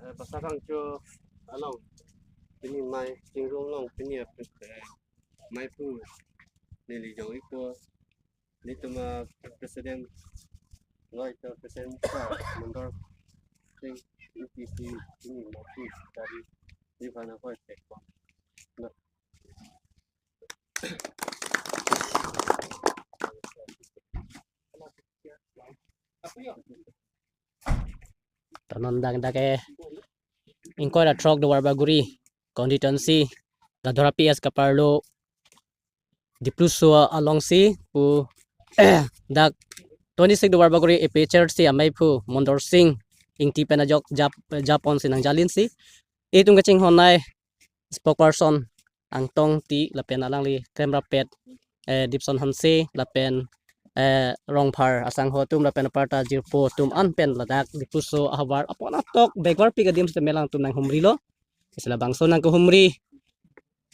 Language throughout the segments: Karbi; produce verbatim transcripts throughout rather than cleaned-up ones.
Eh, Basa Phangcho along pini mei chingrum along pini ap-, eh, meiphu neli jong-ikpo, nelitum a-president, noi ta president ta Mondor Sing, U P C, pini meiphu dari di mana koi tekpo. Nah. To non dak dak ke ingkoi ra throk Duarbagori constituency, Dadora P S kaparlo Dipluso alongsi pu dak twenty-six Duarbagori A P H L C ameiphu Mondor Sing Ingti pen ajok jap, japonsi nangjalinsi itum kachinghon-ai spokesperson Angtong Ingti lapen alangli kremrapet, eh, Dipson Hanse lapen, eh, Rongphar asangho atum lapen aparta jirpo atum an pen ladak Dipluso ahavar apon atok bekvar pi adim sitame alangtum nanghumrilo. Isi labangso nangkehumri,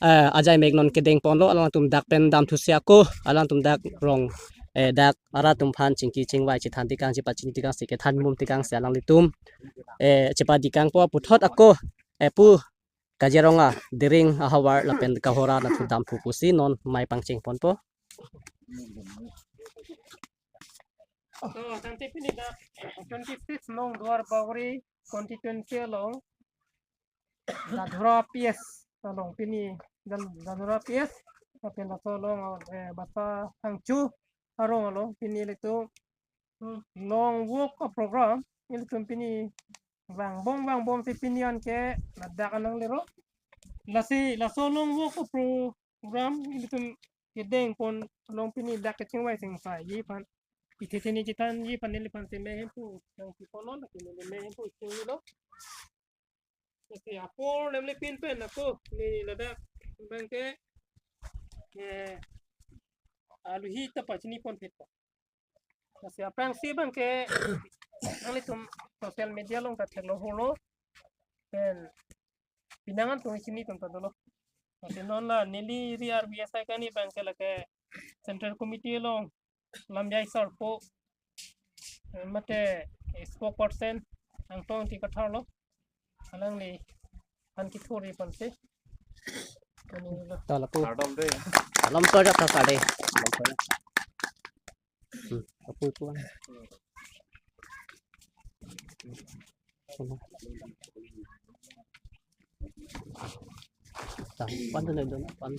eh, ajai mek non kedengponlo, alangtum dak pen damthusi ako, alangtum dak rong, eh, dak arat atum aphan chingki chingvai chethan tekang, chepachini tekangsi kethan mum tekangsi alanglitum, eh, chepadikangpo puthot ako, eh, pu Kaziranga Dering ahavar lapen Kohora nathu damthu pusi non mei pangchengponpo. So, tangte pini dak twenty-six nong Duarbagori constituency along Dadora P S along pini Dan-, Dadora P S lapen laso along, eh, Basa Phangcho arong along pini ilitum, hmm, long walk a-program ilitum pini vangbom vangbomsi pini anke ladak anang lero. Lasi laso long walk a-program ilitum kedengpon along pini dak kachingvai chingvaiji aphan, ithe theni chethanji aphan neliphan si mei hemphu nangpiponlo, lasi neli mei hemphu chinilo. Lasi apor nemlepin pen ako neli ladak abangke, eh, aluhi ta pachiniponphetpo. Lasi aphrangsi abangke nanglitum social media along ta theklo holo. Pen pinangan tung chini tung ta dolo. Lasi non la neli ri R B S I kani abangke lake Central Committee along lamjai sarpo, eh, mate spokesperson Angtong Ingti Kathar lo. Alangliphan kethurji aphansi. Kani lo. Ta lapu. Kardom dei. Alam to ajak ta sa dei. Alam to ajak. Hmm, lapu pu. Sana. Ta, pan tu na dun, pan.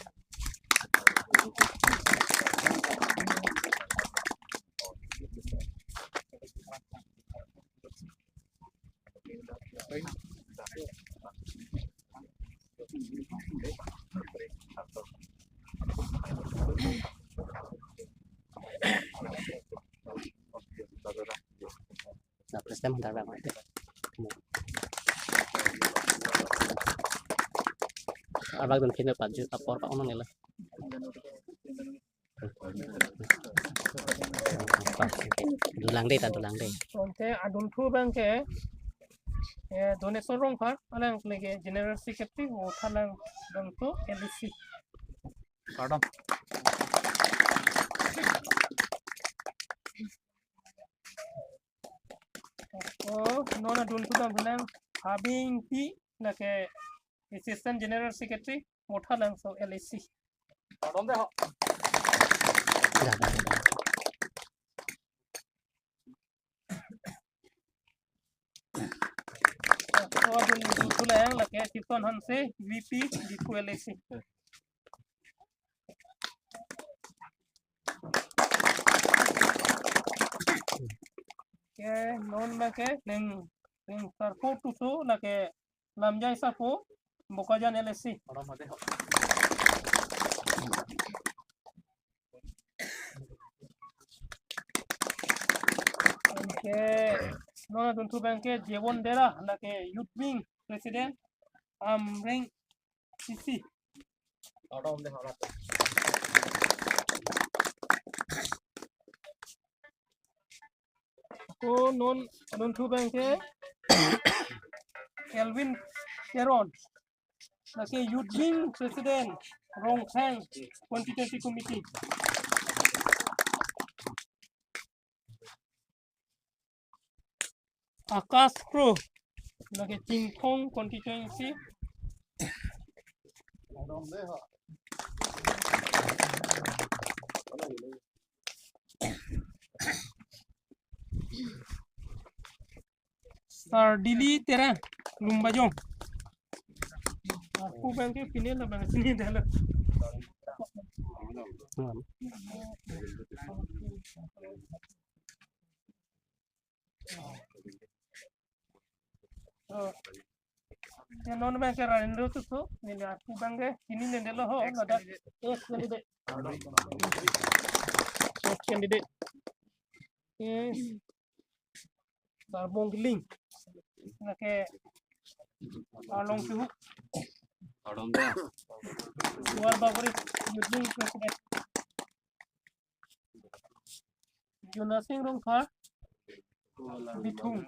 Na, press time hantar bang. Arbak dun kine paju apor pa onong nila. Dulang dei ta, dulang dei. Ante adunthu abangke, eh, Donesor Rongphar, alang lake General Secretary, Vothatlangso L A C. Kardom. Oh, non adunthu dam bilang Habing P lake Assistant General Secretary, Vothatlangso L A C. Kardom dei ho. Oh, adunthu lang lake Tipton Hanse, V P, Diphu L A C. Ke non lake neng, neng sarpo tuso lake lamjai sarpo Bokajan L A C. Ke non adunthu abangke Jewon Dera lake Youth Wing President, Amreng C C. Ko non adunthu abangke Kelvin Teron, lake Youth Wing President, Rongphang Constituency Committee. Akash Kro, Lake Chinthong constituency. Sardili Terang, Lumbajong. Aku bang ke pine la bang sini dah la. Oh. Ya, non bang ke Rarindro Tisso, neli aku bang ke, ini nendelo ho, ada ex candidate. Ex candidate. Yes. Sarbong Giling. Lake Arlong Suhu. Arlong dah. Suar Bagori, Youth Wing President. Jonasing Rongphar, Bithung.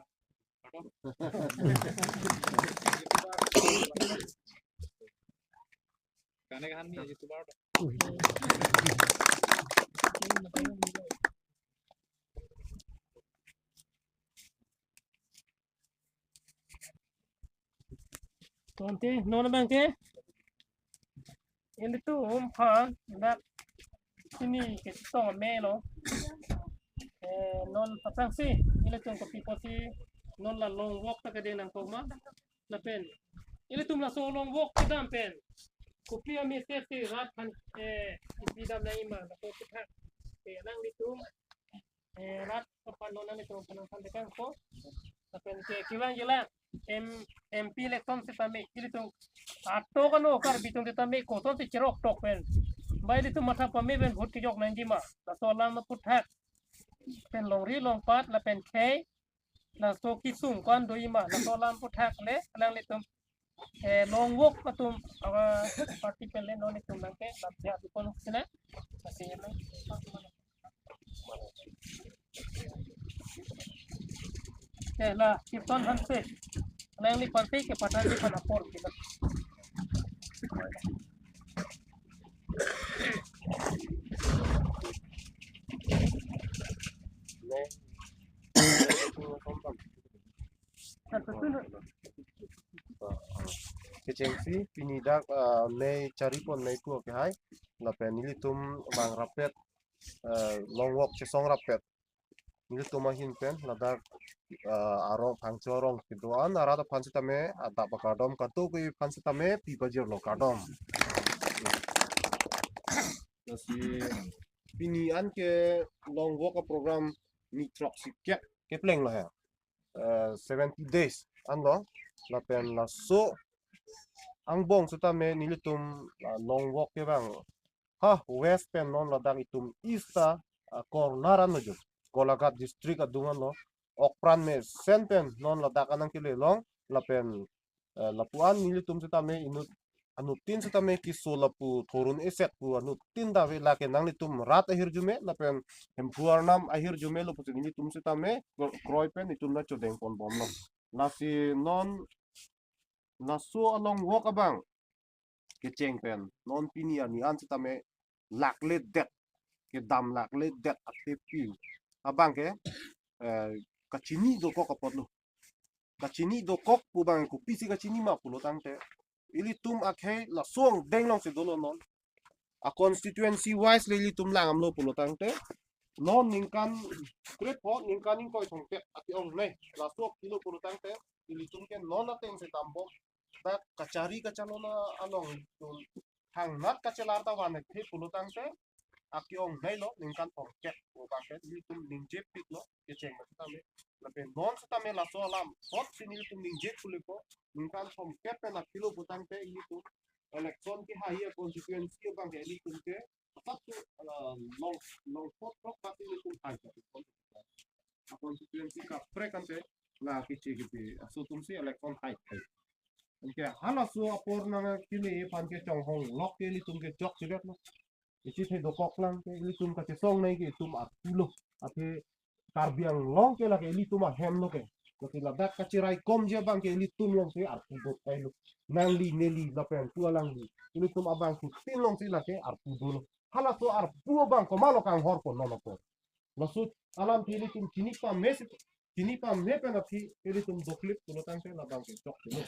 Tangte non bang ke ilitum aphan dak sini ketong melo. Eh, non pasang si ilitum kopi kosi non la long walk ta kedeng nangkok ma. Lapen ilitum laso long walk kedam pen kopi a-message si rat aphan, eh, ipi dam nangji ma, laso kethak. Eh, alanglitum, eh, rat aphan non nanglitum aphan nangthan tekang ko. Lapen ke kevang jela M, M P election setame ilitum ato kano Karbi atum setame kosonsi cherok tok pen, ba ilitum matha pame pen vote kejok nangji ma, laso alam aphuthak. Pen longri longpat lapen khei, laso kesung ko-an doji ma, laso alam aphuthak le alanglitum, eh, long walk atum, awa party pen le non itum nangke lam dia dukon sina. Kasi ya, eh, la Kirtan Hanse, alangli party ke pathan di pen apor kita. Kechengsi pini dak, ah, May chari pon May ku ke hai. Lapen nelitum bang rapet, ah, long walk chesong rapet. Nelitum ahin pen ladak, ah, arong Phangcho arong kedo-an arat aphan setame adap akardom, katuki aphan setame pi pajirlo kardom. Lasi pini an ke long walk a-program ni throksi kep keplenglo he. Eh, seventy days anlo, lapen laso angbong setame nelitum, ah, long walk ke bang ha west pen non ladak itum east a, ah, corner anlo jo, Golaghat district adung anlo, okpran mesen pen non ladak anang kele long, lapen, eh, lapu-an nelitum setame inut anuttin setame keso lapu thorun eset pu anuttin ta ave, lake nanglitum rat ahirjume lapen Hemphu arnam ahirjume lo pusi nelitum setame kro-, kroi pen itum ta chodeng pon bomlo. Lasi non laso a-long walk abang kecheng pen non pini arni an setame lakledet, kedam lakledet atepi abang ke, eh, kachini dokok apotlo. Kachini dokok pu bang kopisi kachini ma pulo tangte, ilitum akhei laso angdeng alongsi dolo non. A-constituency wise le ilitum langdamlo pulo tangte, non ningkan krepho, ningkan ingkoi thomkep ati ong ne laso kilo pulo tangte, ilitum ke non ateng si dambom. Dak kachari kachalona along ilitum thangnat kachelar ta van-ek the pulo tangte, aki ong nailo ningkan thomkep pu bang ke ilitum ningjepiklo kecheng setame. Lapen non setame laso alam hot si nelitum ningje pulipo, ningkan thomkep pen akilo pu tangte ilitum election kehai a-constituency abang ke ilitum ke asap tu, eh, long, long pot rok pati ilitum hai. A-constituency kaprek ante la kichi kipi aso atum si election hai hai. Anke halaso apor nangkele aphan ke chonghong lok ke ilitum ke chokchedetlo. Isi the dokok lang ke ilitum kachesong nai ke itum arpulo. Athe Karbi Anglong ke lake ilitum ahem lo ke. Lake ladak kachiraikomji abang ke ilitum alongsi arpu dot kailo. Nangli neli lapen tu alangli, ilitum abangphutin alongsi lake arpu dolo. Halaso arpu abang komatlo kanghorpo non apor? Laso alam ke ilitum chini pame si Chini pame pen aphi ilitum doklip pulo tangte labang ke chokche lo.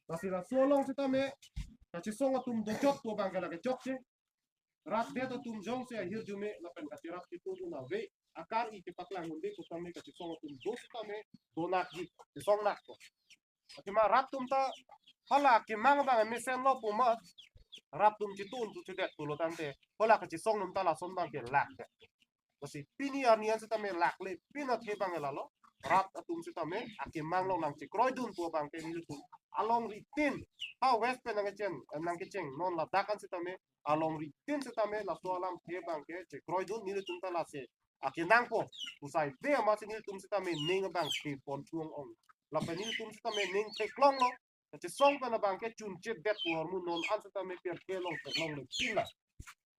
Lasi laso along sitame kachesong atum dojot pu abang ke lake chokche. Rat det atum jongsi ahirjume lapen kacherap chitudun ave, akar-i kepaklang un-e pu tame kachesong atum do sitame donakji, chesong nakpo. Athema rat atum ta hala akemang abang mesen lo pu ma, rat atum chitun tu chidet pulo tangte hala kachesong atum ta lason abang ke lakdet. Lasi pini arni an sitame lakle pin athe abang lalo. Rat atum sitame akemang along nangchekroidun pu abang ke nelitum alongri tin, ha West pen nangkecheng, nangkecheng non ladak an sitame alongri tin sitame laso alamthe abang ke chekroidun, nelitum ta lasi akenangpo pu saide amatsi nelitum sitame ning abang thepon ong-ong. Lapen nelitum sitame ning theklonglo. Kachesong pen abang ke chunchedet pu ahormu non an sitame pirke long theklongle pin la.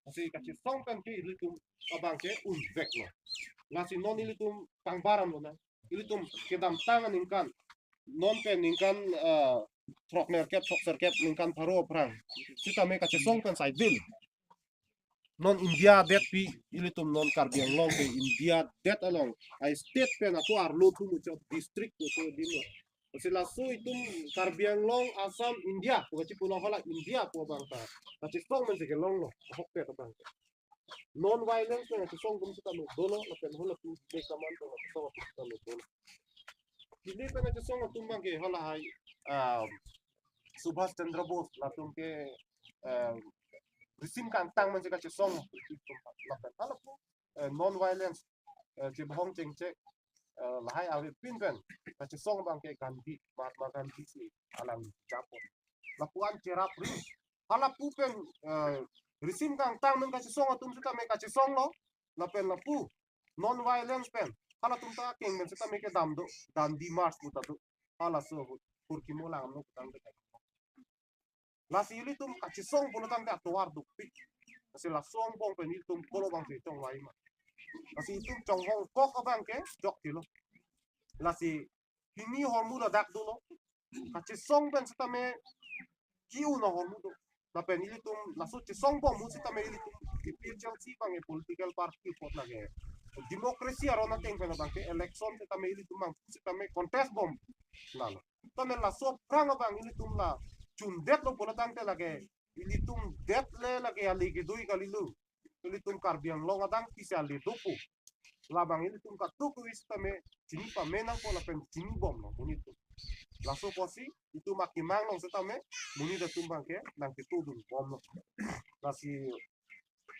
Lasi kachesong pen ke ilitum abang ke unveklo. Lasi non ilitum pangbaram lonang. Ilitum kedamtang aningkan, non pen ningkan, ah, throknerkep, throkserkep, ningkan pharo aphrang sitame kachesong pen saidil. Non India detpi, ilitum non Karbi Anglong ke India det along a-state pen ako arlo atum muchot district ko to dino. Lasi laso itum Karbi Anglong, Assam, India pu kachipulo, hala India pu abang ta kachesong pen si kelonglo, ahokpet abang ta. Non-violence pen kachesong atum sitame dolo, lapen hala tu de kaman pen kachesong atum sitame dolo. Pini pen kachesong atum abang ke halahai, um, Subhash Chandra Bose latum ke, um, risim kangtang pen si kachesong, lapen hala pu, eh, non-violence, eh, chibahong chengchek, eh, lahai avepin pen kachesong abang ke Gandhi, Mahatma Gandhi si alang japon. Lapuan cherap ri. Hala pu pen, eh, risim kangtang pen kachesong atum sitame kachesonglo, lapen lapu non-violence pen halatum ta keng pen sitame kedam do, Dandi March pu ta do. Halaso ahut hur kimo langno kutang de. Lasi ilitum kachesong pulo tangte atovar dukpik. Lasi laso angbong pen ilitum kolo abang si chongvai ma. Lasi itum chonghong kok abang ke chokchelo. Lasi pini ahormu ladak dolo. Kachesong pen sitame ki-un ahormu do. Lapen ilitum laso chesong bom ahut sitame ilitum A P H L C abang ke political party apot lake democracy aron ateng pen abang ke election sitame ilitum abang sitame contest bom lalo. Tame laso aphrang abang ilitum la chundetlo pulo tangte lake ilitum det le lake ale kedui kalilo. Ilitum Karbi Anglong adang pisi ale dopo. Labang ilitum kadokave sitame chini pame nangpo lapen chinibomlo monit atum. Laso apotsi itum akemang along sitame monit atum abang ke nangketodun bomlo. Lasi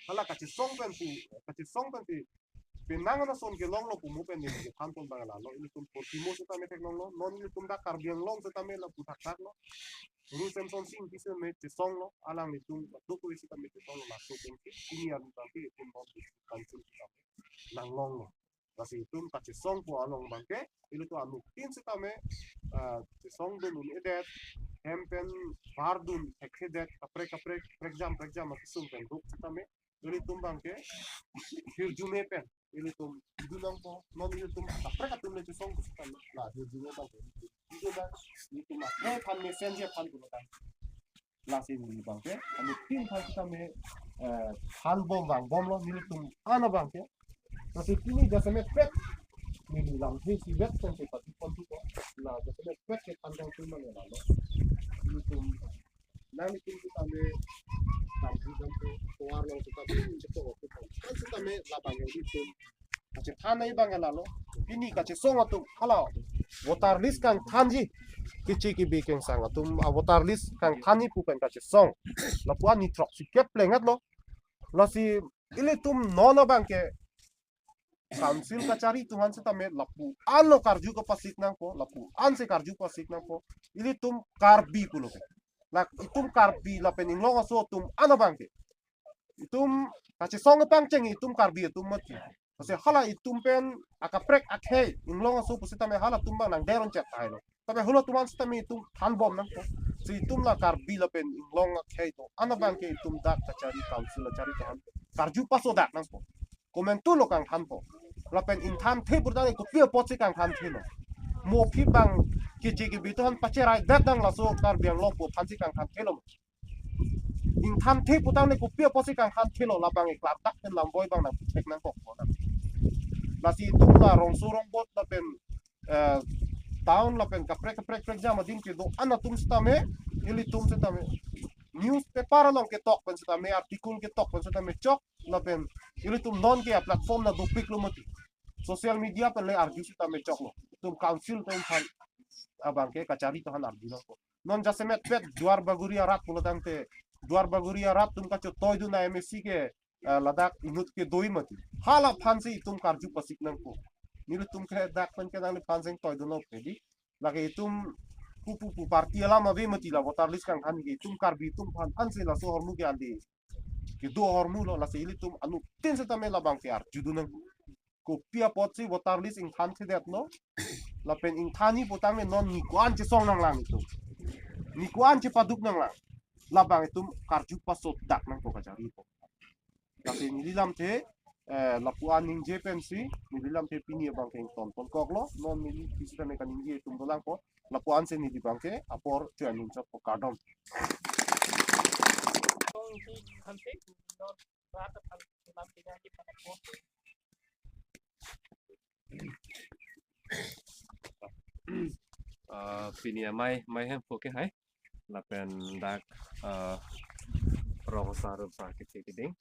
hala kachesong pen pu, kachesong pen pu penang ana ason kelonglo pu mo pen neli kethan pon abang lalo, ilitum hur kimo sitame theklonglo, non ilitum dak Karbi Anglong sitame lapu thakthaklo. Guru Semsonsing Ingti sitame chesonglo, alanglitum kadokave sitame chesonglo, laso pen ke pini arni abang ke itum bom council sitame nanglonglo. Lasi itum kachesong pu along abang ke ilitum anuttin sitame, ah, chesongdun un-edet, hem pen bardun thekthedet, kaprek kaprek, prekjam prekjam akesung pen duk sitame ilitum abang ke hirjume pen ilitum idu nangpo, non ilitum kaprek atum le chesong sitame la hirjume abang ke idu abang ilitum akhei aphan mesenji aphan pulo tang. Lasi neli abang ke anuttin aphan sitame, eh, thanbom vangbomlo nelitum an abang ke. Lasi pini jasemet pet neli lamthe isivet pen si pati pon thupo. La jasemet pet kethan jang tum mane lalo. Nelitum nanglitum sitame damji dampo, tovar along sitame chepo ko. Kan sitame labang ke ilitum kachethan abang ke lalo. Pini kachesong atum hala voter list kangthanji, keche kebe kengsang atum a-voter list kangthanji pu pen kachesong. Lapuan ni throksi kep plengdet lo. Lasi ilitum non abang ke council kachari atum aphan sitame lapu anlo karju kapasik nangpo, lapu ansi karju pasik nangpo. Ilitum Karbi pulo ke. La itum Karbi lapen inglong aso atum an abang ke itum kachesong pangcheng itum Karbi atum mati. Lasi hala itum pen akaprek akhei inglong aso pusitame halatum abang nangder-un-chet tahai lo. Tame halatum an sitame itum thanbom nangpo. Si itum la Karbi lapen inglong akhei atum an abang ke itum dak kachari council kachari atum aphan karju pasodak nangpo. Komantulo kangthanpo. Lapen ingthanthe purtang kopi apotsi kangthanthelo. Mo aphi abang keche kebe atum aphan pacheraidet tang laso Karbi Anglong pu aphansi kangthanthelo. Ingthanthe putang le kopi apotsi kangthanthelo, labang ke klardak pen lamboi abang nangthek nangkok ko nang. Lasi itum la rongso rongbot lapen, eh, town lapen kaprek kaprek prekjam adim kedo-an atum sitame, ilitum sitame newspaper along ketok pen sitame, article ketok pen sitame chok, lapen ilitum non ke a-platform na dopiklo mati. Social media pen le arju sitame choklo. Itum council atum aphan abang ke kachari atum aphan arju nangkok. Non jasemet pet Duar Bagori arat pulo tangte, Duar Bagori arat atum kachetoidun a-MAC ke, eh, ladak inut kedo-i mati. Hala aphansi itum karju pasik nangkok. Nelitum ke dak pen ke nangliphan seng toidunlo pe di. Lake itum pu pu pu party alam ave mati, la voter list kangthan ke, itum Karbi atum aphan ansi laso ahormu ke andi kedo ahormulo, lasi ilitum anuttin sitame labang ke arjudun nang. Kopi apotsi voter list ingthan thedetlo? Lapen ingthan-i putangte non ni ko-an chesong nanglang itum, ni ko-an chepaduk nanglang, labang itum karju pasodak nangkok kachari po. Lasi neli lamthe, eh, lapu-an ningje pensi neli lamthe pini abang ke ingtonponkoklo. Non neli pisi kane kaningje atum dolang po. Lapu-ansi neli abang ke apor choninchotpo, kardom. Ah, pini amei, amei hem po ke hai. Lapen dak, ah, rong asar rupar ke keding.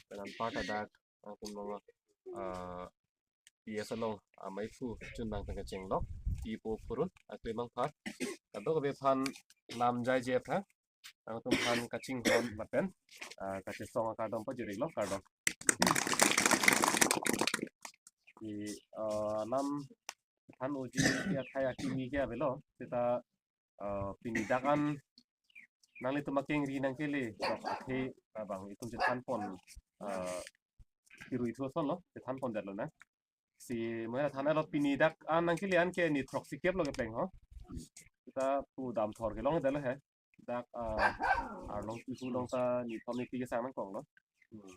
Pen anparta dak, ah, kumlong, ah, P S along amei phu chunbang pen kachenglok, ipo phurun, akli mangpha. Kadokave aphan lam jaije aphan, nangtum aphan kachinghon lapen, ah, kachesong akardom pajirlo, kardom. Di, ah, lam aphan uji ya thaya kimi ke avelo, seta, ah, pini dak an nanglitum akengri nangkele, dok athe abang itum chethanpon, ah, kirui thu asonlo, chethanpondetlo na. Si mo than arlo, pini dak an nangkele an ke ni throksi kep lo kepleng ho. Kita pu damthor kelongdetlo he. Dak, ah, arlong pihu along ta ni thom ni phi kesang nangkoklo. Hmm.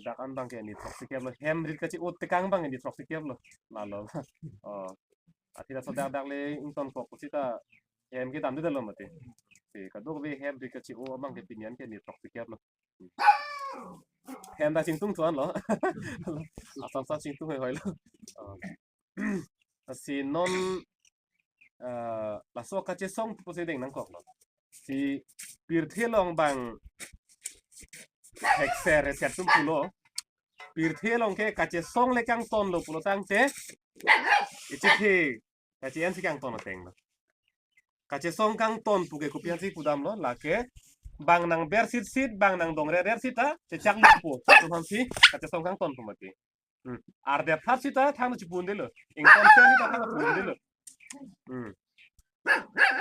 Dak an abang ke ni throksi kep lo. Hem rit kachi-o tekang abang ni throksi kep lo. Lalo. Oh. Athila so dak dak le ingtonkok pusita hem kedamdetlo mati. Si kadokave hem rit kachi-o abang ke pini an ke ni throksi kep lo. Hem ta chingtung thuan lo. Asam sa chingtung hoi hoi lo. Oh. Si non, eh, laso kachesong pusi deng nangkoklo. Si pirthe along abang hekser reset atum pulo. Pirthe along ke kachesong le kangtonlo pulo tangte, ichithe kache-ensi kangton atenglo. Kachesong kangton pu ke kopi ansi pudamlo, lake bang nangber sitsit, bang nangdongrerer sita chechaklo pu. Itum aphansi kachesong kangton pu mati. Hmm. Arde phat sita thang chipundetlo. Ington ser sita thang pundetlo. Hmm.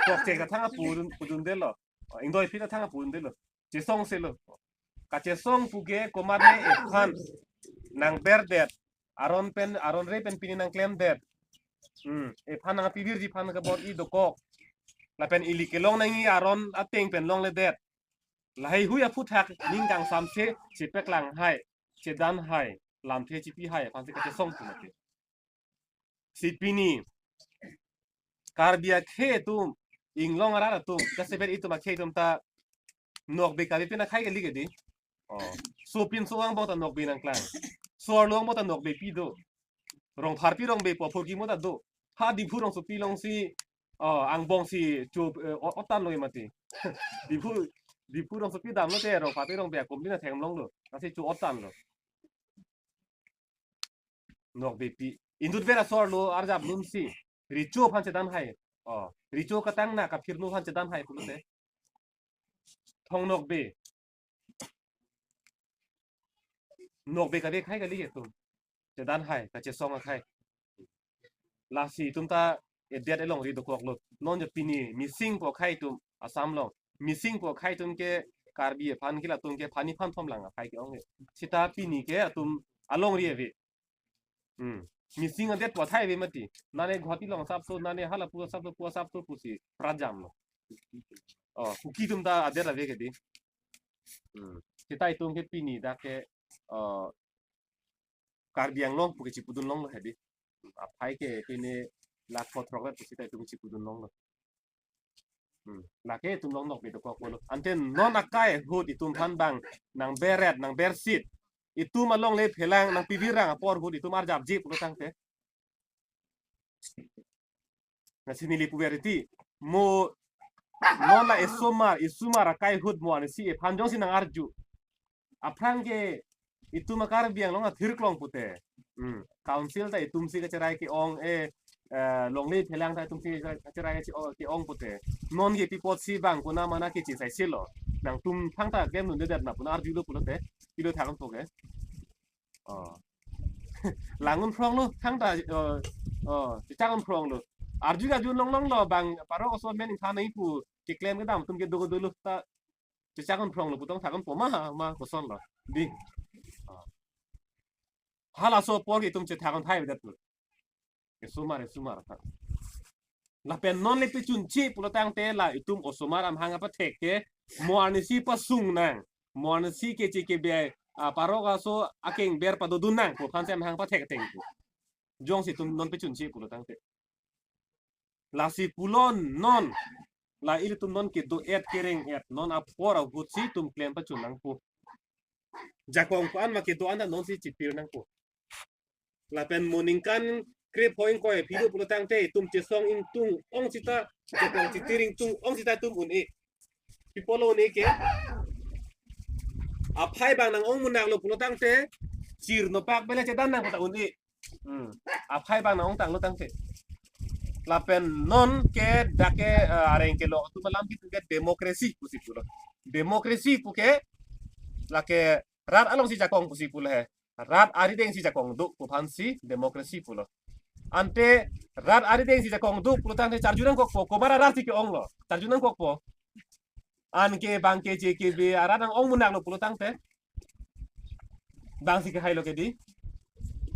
Kokche ka thang pudun, pudundetlo. Ingdoi phi ta thang pudundetlo. Chesong selo. Kachesong pu ke komatne ephan nangberdet, aron pen, aron re pen pini nangklemdet. Hmm. Ephan nangpibirji aphan kabor-i dokok. Lapen ili kelong nangji aron ateng pen longledet. Lahai hui aphuthak ning kangsamse chepeklang hai, chedan hai, lamthe chipi hai aphansi kachesong pu mati. Si pini Karbi akhei atum, inglong arat atum, jasemet itum akhei atum ta nokbe kave pen akhai kali ke di. Oh. Sopinso angbong ta nokbe nangklang. So-arlo angbong ta nokbepi do. Rongpharpi rongbe po aphuki mo ta do. Ha Diphu rongsopi alongsi, oh, angbong si cho, eh, o-, otan lo mati. Diphu, Diphu rongsopi damlote rongpharpi rongbe akompli na thengmlonglo. Lasi cho otan lo. Nokbepi. Indut vera so-arlo arjap lunsi. Recho aphan chedan hai. Oh, recho katang na kaphirno aphan chedan hai pulote. Thong nokbe. Nokbe kave akhai kali ke itum. Chedan hai, kachesong akhai. Lasi itum ta edet elongri dokoklo. Non jo pini Mising pu akhai atum Assam along. Mising pu akhai atum ke Karbi aphan ke latum ke phani phan thom lang akhai ke-ong ke. Sita pini ke atum alongri ave. Hmm. Mising adet pu athai ave mati. Nane Guwahati along asapso, nane hala pu asapso, pu asapso pusi phrajamlo. Oh, Kuki atum ta adet ave ke di. Hmm. Sita itum ke pini dak ke, oh, Karbi Anglong pu ke chipudun longlo hedi. Aphai ke pini lakh kothrok vet sita itum chipudun longlo. Hmm. Lake itum long nokbe dokok pulo. Ante non akai ahut itum aphan bang nangberet, nangbersit, itum alongle phelang nangpivirang apor ahut itum arjapji pulo tangte. Lasi neli puver iti, mo non la esomar, esomar akai ahut mo anisi ephan jongsi nang-arju. Aphrang ke itum a-Karbi Anglong athirklong pute. Hmm. Council ta itumsi kacherai ke-ong, eh, eh, longle phelang ta itumsi kacherai ke-ong, ke-ong pute. Non ke pi apotsi bang konat mana keche saisilo. Nangtum thangta klemdundedet ma pu nang-arjulo pulote, pilo thakon po ke. Oh. Lang-un phronglo, thangta, oh, oh, chechak-un phronglo. Arju arju longlonglo, bang parok aso amen ingthan nangji pu keklem kedam atum kedo kedo lo ta chechak-un phronglo, putong thakon po ma, ma kosonlo. Di. Oh. Halaso apor ke itum chethakon thai avedet lo. Esomar, esomar. Lapen non le pachunche pulo tangte la itum osomar amahang apathek ke mo anisi pasung nang. Mo anisi keche kebe, ah, parok aso akengber padodun nang pu aphansi amahang apathek ateng pu. Jongsi itum non pachunche pulo tangte. Lasi pulo non. La ilitum non kedo-et kereng-et. Non apor ahutsi itum klem pachun nangpo. Jakong ko-an ma kedo-an ta nonsi chipir nangpo. Lapen mo ningkan krepho ingkoi phli do pulo tangte itum chesong ingtung ong sita, chepong chitir ingtung ong sita itum un-e. Pi apotlo un-e ke? Aphai bang nang-ong munak lo pulo tangte, chir nopak bele chedan nang puta un-e. Hmm. Aphai bang nang-ong tanglo tangte. Lapen non ke dak ke, eh, areng kelong atum alam kitu ke demokrasi pusi pulo. Demokrasi pu ke lake rat alongsi jakong pusi pulo he. Rat arideng si jakong do pu aphansi demokrasi pulo. Ante rat arideng si jakong do pulo tangte charju nangkokpo, komat arat si ke-onglo. Charju nangkokpo. Anke bang keche kebe arat nang-ong munak lo pulo tangte. Bang si kehailo ke di.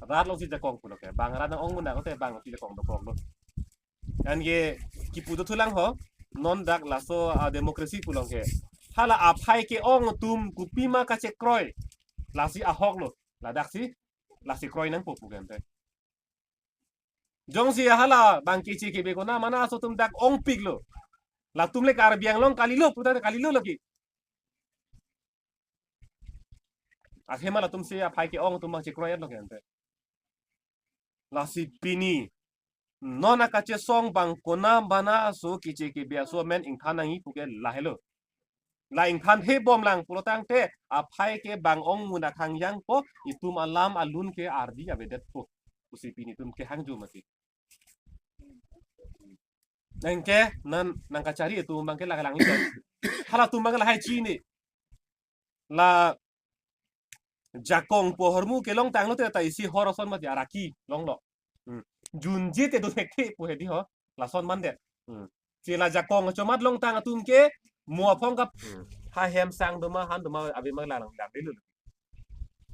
Rat alongsi jakong pulo ke. Bang rat nang-ong munak lo te bang si jakong dokoklo. Anke kipu dothulang ho, non dak laso a-demokrasi pulo ke. Hala aphai ke-ong atum kopima kachekroi. Lasi ahok lo, ladaksi, lasi kroi nangpo pu ke ante. Jongsi hala bang keche kebe konat mana aso atum dak ongpik lo. Latum le Karbi Anglong kalilo, puta kalilo lagi. Akhema latumsi aphai ke-ong atum bang chekroi lo ke ante. Lasi pini non akachesong bang konat mana aso keche kebe aso amen ingthan nangji pu ke lahelo. La ingthan hebom lang pulo tangte aphai ke bang ong munak hangjangpo, itum alam alun ke ardi avedetpo. Pusi pini itum kehangjo mati. Nangke non nangkachari atum bang ke lake lang. Halatum bang ke lahai chini. La jakong pu ahormu kelong tanglo te ta isi hor ason mati araki longlo. Hmm. Junje te do thekthe pu hedi ho. Lason mandet. Hmm. Si la jakong chomat longtang atum ke mo aphong kap. Hmm. Ha hem sang doma han doma ave ma lang lang delu.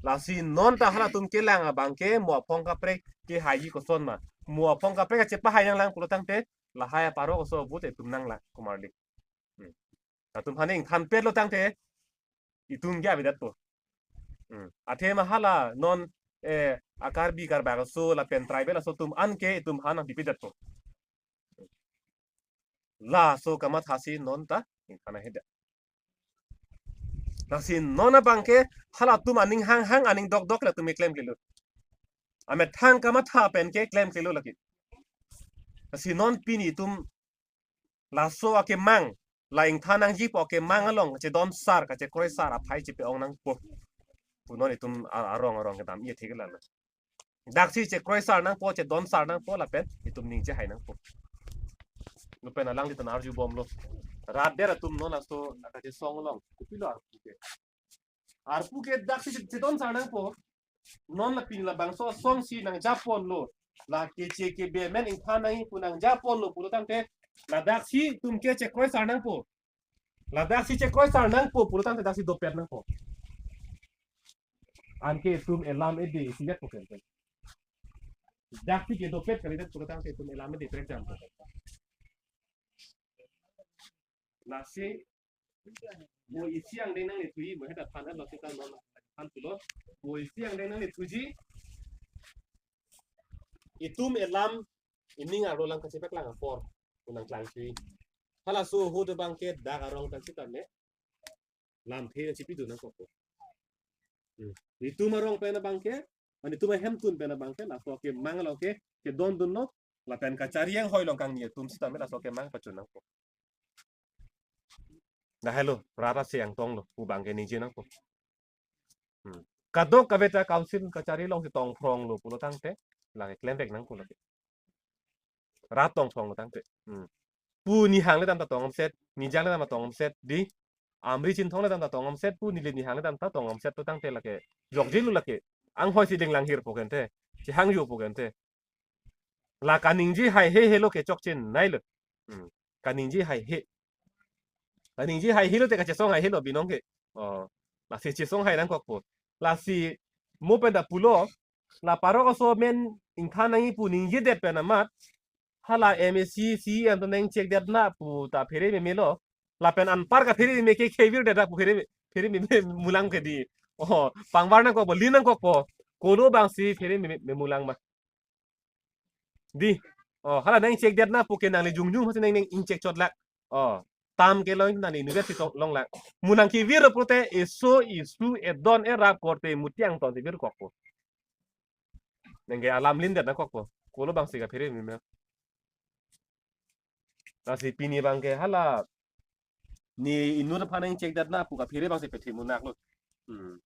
Lasi non ta halatum kelang abang ke mo aphong kaprek kehaiji koson ma. Mo aphong kaprek kachepahai nanglang pulo tangte lahai aparok aso vote itum nanglang komarli. Hmm. Latum haning thanpet lo tangte itum ke avedetpo. Hmm. Athema hala non, eh, a-Karbi Karbak aso lapen tribal aso atum anke itum han nangpipedetpo. Laso kamathasi non ta ingthan hedet. Lasi non abang ke halatum aning hanghang aning dokdok latum klemklelo. Amethang kamatha pen ke klemklelo lagi. Lasi non pini itum laso akemang, la ingthan nangjipo akemang along kachedon sar kachekroi sar aphai chepe-ong nangpo pu non itum a-, arong arong kedam-i thik lalo. Daksi chekroi sar nangpo, chedon sar nangpo lapen itum ning chehai nangpo. Lapen alanglitum arjubomlo. Rat der atum non laso akachesong along kopilo arpu ke. Arpu ke daksi chedon sar nangpo. Non la pini labangso asongsi nangjaponlo. La keche kebe amen ingthan nangji pu nangjaponlo pulo tangte, ladaksi itum ke chekroi sar nangpo. Ladaksi chekroi sar nangpo pulo tangte daksi dopet nangpo. Anke itum elam ede isi jat po kente. Daksi ke dopet kalidet pulo tangte itum elam ede trek jam po. Lasi mo isi angdeng nanglithuji, mo heta than lo sita non than pulo. Mo isi angdeng nanglithuji. Itum elam ining arlo lang kachepaklang apor pu nangklangthuji. Halaso ahut abang ke dak arong kan sita ne lamthe chipidun nangkokpo. Hmm. Itum arong pen abangke, mane itum ahemtun pen abangke, laso kemang lo ke, kedondunlo, lapen kachari anghoi along kangni atum sitame laso kemang pachun nangpo. Lahelo, rat asi angtong lo, pu abangke ningje nangpo. Hmm. Kadokave ta council kachari alongsi tongphrong lo pulo tangte, lake klem vek nangpo lake. Rat tongphrong lo tangte. Hmm. Pu nihang le dam ta tongomset, nijang le dam ta tongomset, di. Amri Chinthong le dam ta tongomset, pu neli nihang le dam ta tongomset pu tangte lake. Jokjelo lake. Anghoi si dinglang hirpo kente. Chehangjopo kente. La kaningje haihe helo ke chokche nai lo. Hmm. Kaningje haihe. Kaningje haihe lote kachesong haihe lo binong ke. Oh. Lasi chesong hai nangkokpo. Lasi mo pen ta pulo. La parok aso amen ingthan nangji pu ningjedet pen amat. Hala M A C, C E M atum nangchekdet na pu ta phere meme lo. Lapen anpar kaphere meme ke kevirdet pu phere, phere meme mulang ke di. Oh, pangvar nangkokpo, lin nangkokpo. Kolo abangsi phere meme, memulang ma. Di. Oh, hala nangchekdet na pu ke nangli jongjung hasi nang nang ingchek chot lak. Oh, tam kelong nangli university tong longlak. Mo nangkevir pulote eso isu edon erap korte muti angton si virkokpo. Nangke alam lindet nangkokpo. Kolo abangsi kaphere meme. Lasi pini abangke hala ne inut aphan nangchekdet na pu kaphere abangsi pethemunak lo. Hmm.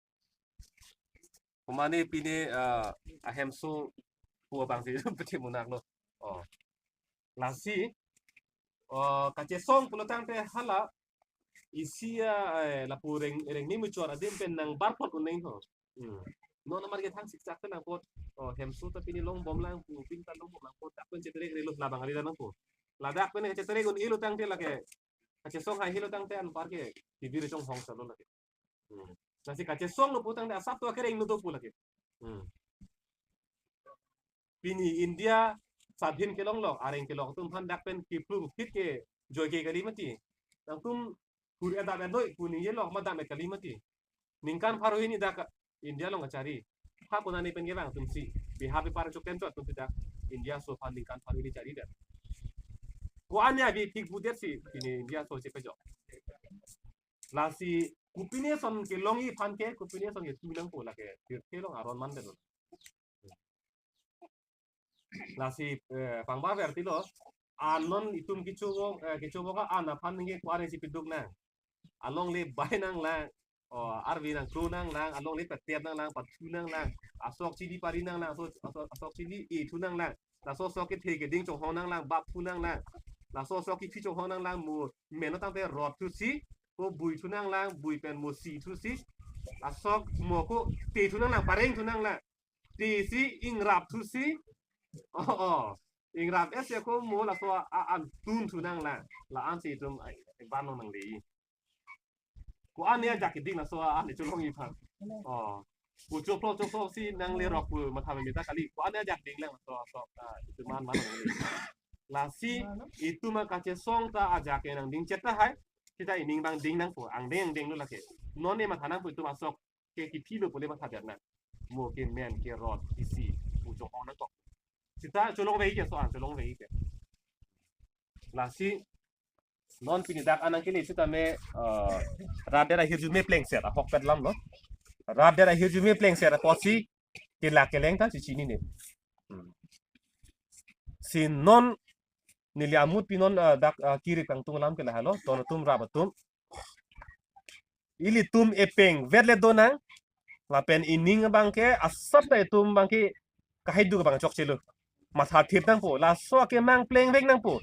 Komane pini, ah, ahemso pu abangsi pethemunak lo. Oh. Lasi, oh, kachesong pulo tangte hala isi a, eh, lapu reng, rengni muchor adim pen nangbar pot un nang ho. Hmm. Non amar ke thang siksak te nangpot. Oh, hemso ta pini longbomlang pu, pin ta longbomlang pu, dak pen cheterek relo labang ari nangpo. Ladak pen cheterek un-elo tangte lake. Kachesong haihe lo tangte anpar ke T V rechong hong salo lake. Hmm. Lasi kachesong lo pu tangte asap to akereng lo do pu lake. Hmm. Pini India sadhin kelong lo, areng kelong atum aphan dak pen kiplum phit ke joike kali mati. Nangtum hur edap edoi pu ningje lo, ma dam-et kali mati. Ningkan pharo hini dak India along kachari. Ha konane pen kevang atumsi. Bihar bipar chok pen chot atumsi dak India aso aphan ningkan pharo hini chari dak. Ko-an ya bi thik budet si pini India aso chepejok. Lasi kopine ason kelongji aphan ke, kopine ason ketu nangpo lake. Pirthe along aron mandetlo. Lasi, eh, pangbar vertilo. Anon itum kecho-ong, eh, kecho-ong ka an aphan ningke ko-an si piduk nang. Alongle bai nanglang. Oh, arve nangkro nanglang, alongle pater nanglang, pathu nanglang. Asok chili pari nanglang, asok, asok, asok chili ethu nanglang. Laso asok kethe keding chonghong nanglang, bap thu nanglang. Laso asok kithi chonghong nanglang, mo meno tangte rot thusi, ko bui thu nanglang, bui pen mo si thusi. Asok mo ko te thu nanglang, pareng thu nanglang. Te si ingrap thusi. Oh, oh. Ingrap ese ko mo laso a, a, an tun thu nanglang. La-an si itum ai, ban nang le. Ko-an ajak keding laso a, an cholongji aphan. Oh. Ko choplo choplo si nanglerok pu matha meme ta kali. Ko-an ajak ding lang laso, so, ah, itum an man nang le. Lasi itum akachesong ta ajak ke nangding chet tahai. Sita ining abang ding nangpo. Angdeng angdeng lo lake. Non ne matha nangpo itum asok ke kithi lo pule mathadet nang. Mo ke men ke rot isi pu chonghong nangkok. Sita cholong vei ke so an cholong vei ke. Lasi non pini dak an nangkele sitame, eh, rat det ahirjume plengset ahokpet alam lo. Rat det ahirjume plengset apotsi kelak keleng ta chichinine. Hmm. Si non neli amut pi non, eh, dak, eh, kirip kangtung alam ke lahelo, ton atum rap atum. Ilitum epeng vet le do nang, lapen ining abangke asap ta itum abangke kahai duk abang chokchelo. Matha thip nangpo, laso akemang plengvek nangpo.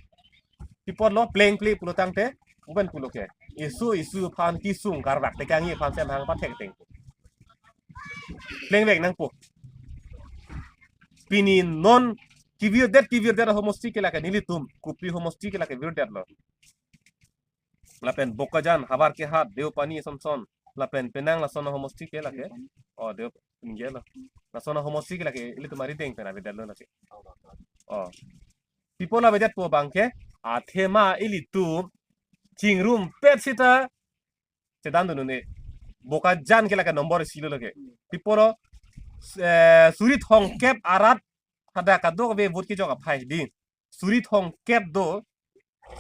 Pi apotlo plengple pulo tangte, uben pulo ke. Isu isu aphan kesung karvak tekangji aphan semhang pathek teng. Plengvek nangpo. Pini non kevirdet kevirdet ahomosti ke lake nelitum, kopi homosti ke lake virdetlo. Lapen Bokajan, Havarkehat, Deopani, Samson. Lapen penang lason ahomosti ke lake. Oh, Deo ningje lo. Lason ahomosti ke lake ilitum arideng pen avedetlo lake. Oh. Pi apot avedet pu abangke, athema ilitum chingrumpet sita chedan dun un-e. Bokajan ke lake nombor isi lo lake. Pi apotlo, eh, suri thomkep arat hadak kadokave vote kejok aphai di. Suri thomkep do,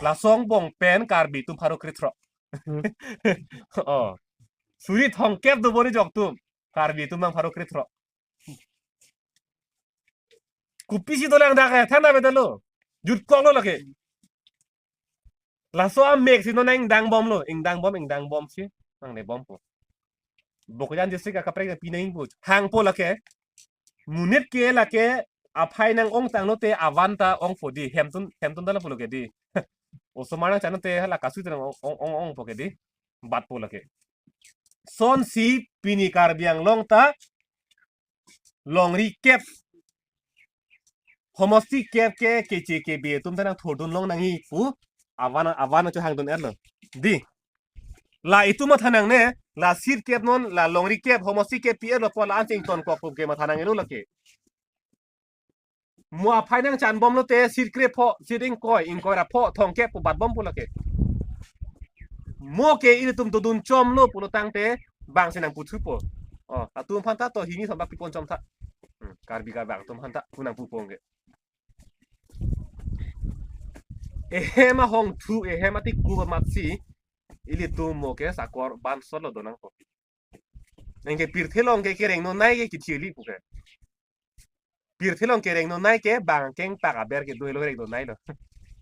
laso angbong pen Karbi atum pharo krethrok. Oh. Suri thomkep do bor-i jok atum. Karbi atum abang pharo krethrok. Kopisi dolang dak eh, than avedetlo. Jutkoklo lake. Laso amek si non ingdang bomlo, ingdang bom, ingdang bom si nangne bompo. Bokajan district akaprek pine ingpo. Hangpo lake. Monit ke lake aphai nang-ongtanglo te avan ta ongpo di. Hemtun, hemtun ta lapulo ke di. Osomar nangchanlo te hala kasu te nang ong, ong, ong, ongpo ke di. Batpo lake. Sonsi pini Karbi Anglong ta longri kep, homosti kep ke keche kebe atum ta nangthurdun long nangji pu avan, avan chohangdun-etlo. Di. La itum matha nangne, la seat kep non, la longri kep, homosti kep pi-etlo pu la anching tonkok pu ke matha nangnelo lake. Mo aphai nangchan bomlo te seat krepho, seat ingkoi, ingkoi ra pho, thomkep pu bat bompo lake. Mo ke ilitum dodun chomlo pulo tangte bang si nangputhupo. Oh, atum aphan ta to hini sombak pipon chom tha. Hmm, Karbi Karbak atum aphan ta pu nangpupo ke. Ehem ahongthu, ehem atiku amatsi ilitum mo ke sakor bansotlo do nangpo. Anke pirthe along ke kereng nonai ke kithi kali pu ke. Pirthe along kereng nonai ke bang akengpak aber kedo helo kereng nonailo.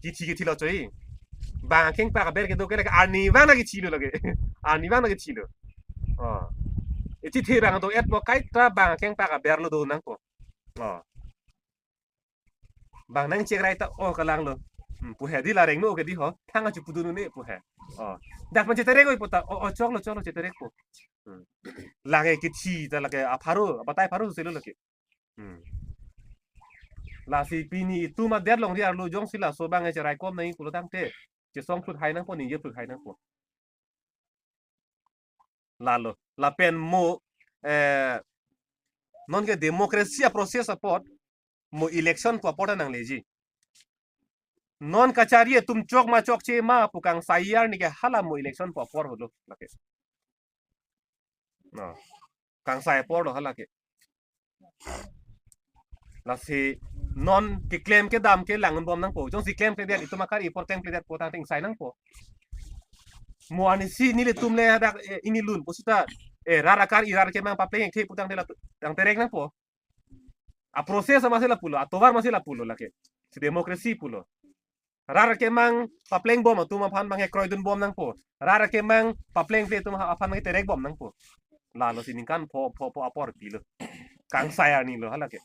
Kithi kithilo choi. Bang akengpak aber kedo ke lake arnivang na kithilo lake. Arnivang na kithilo. Oh. Iti the bang do-etpo kaita bang akengpak aberlo do nangpo. Oh. Bang nangchekrai ta, oh, kalanglo. Hmm, pu he di la rengno ke di ho. Thang achu pudun ne pu he. Oh. Dak pen cheterek oi pu ta. Oh, oh, choklo, choklo cheterekpo. Hmm. Lake kithi ta lake apharo, abatai pharo selo lake. Hmm. Lasi pini itum adet longri arlo jongsi laso bang e cheraikom nangji pulo tangte. Chesong phut hai nangpo, ningje phut hai nangpo. Lalo, lapen mo, eh, non ke democracy a-process apot, mo election pu apor ta nangleji. Non kachari atum chok ma chokche ma pu kangsai arni ke hala mo election pu apor holo, lake. No. Kangsai apor lo hala ke. Lasi non keklem kedam ke lang bom nangpo. Jongsi klemkledet itum akar-i apor klemkledet pu tangte ingsai nangpo. Mo arnisi nelitum le hadak, eh, ini lun pu sita, eh, rat akar-i rat kemang papleng-ik the pu tangte la tangte rek nangpo. A-process amatsi lapulo, atovar amatsi lapulo lake. Si democracy pulo. Rat kemang papleng bom atum aphan bang kroidun bom nangpo. Rat kemang paplengple atum aphan bang terek bom nangpo. Lalo si ningkan pho pho pho apor pilo. Kangsai arni lo hala ke.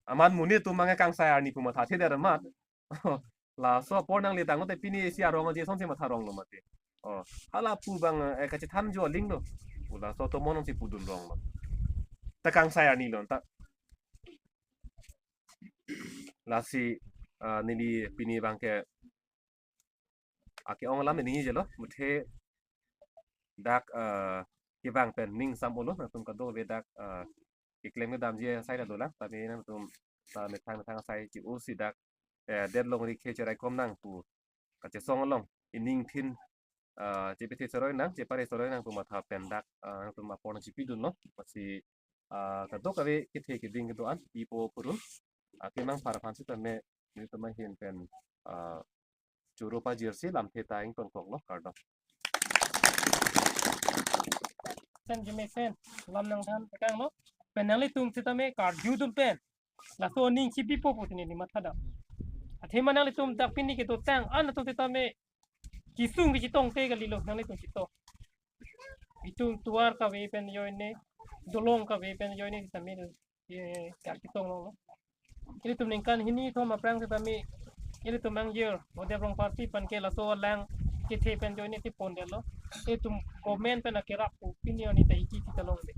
Amat monit atum bang kangsai arni pu mathathedet amat. Laso apor nangle tangte pini isi arong aje sonsi matha ronglo mati. Oh, hala pu bang, eh, kachethan jo linglo. Laso tomon si pudun ronglo. Ta kangsai arni lo ta. Lasi, ah, neli pini bang ke ake-ong alam ini jelo, muthe dak, ah, kevang pen ning sam-olo, nangtum kadokave dak, ah, keklem kedamji asai ta dolang, tapi nangtum ta methang methang asai chi-o si dak, eh, det longri ke cheraikom nang pu kachesong along, ining thin, ah, chepethe seroi nang, chepare seroi nang pu matha pen dak, ah, nangtum apor nangchipidunlo, lasi, ah, kadokave kethe keding kedo-an, ipo purun, ah, kemang phar aphan sitame, nelitum ahin pen, ah, choro pajirsi lamthe ta ingtonkoklo, kardom. Sen jeme sen, lam nangthan tekanglo, pen nanglitum sitame karjudun pen. Laso aning chibipo pu tini ni mathadam. Athema nanglitum dak pini kedotang an atum sitame kisung kechetongte kalilo nanglitum chetong. Itum tovar kave pen ajoine, dolong kave pen ajoine sitame, eh, dak chetong longlo. Ilitum ningkan hini thom aphrang sitame, ilitum angjir, Odep Rongpharpi aphan ke laso alang kethe pen ajoine thepondetlo. Ilitum government pen akerap pu pini arni ta iki kita longde.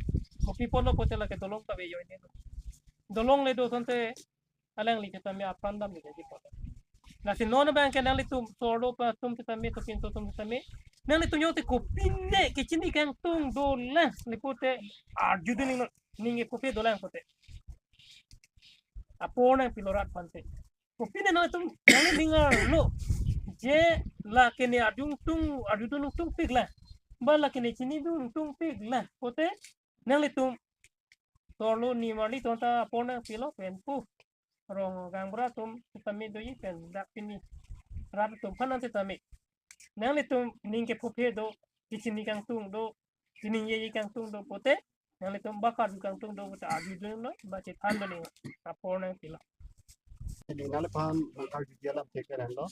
Kopi apotlo pulote lake dolong kave ajoine. Dolong le do asonte alangli sitame apran damde keji apot. Lasi non abang ke nanglitum sorlo pa atum sitame, tupin atum sitame, nanglitum jongte kopine kechini kangtung dolang, lapulote arjudun ning, ning kopine dolang pulote. Apor nangpilo rat aphan te. Kopine nanglitum nangli ningarlo. Je lake ne arjudun tung, arjudun tungpiklang. Ba lake ne chinidun tungpiklang pulote nanglitum sorlo nimarli atum ta apor nangpilo pen pu. Rong gaonbura atum sitame doji pen dak pini rat atum aphan sitame. Nanglitum ning kepuphe do, kechini kangtung do, chiningjeji kangtung do pulote Nanglitum ba karju kangtung do ta arjudunlo, ba chethandunlo, apor nangpilo. Di nangli aphan karju dia lam thek kan lo.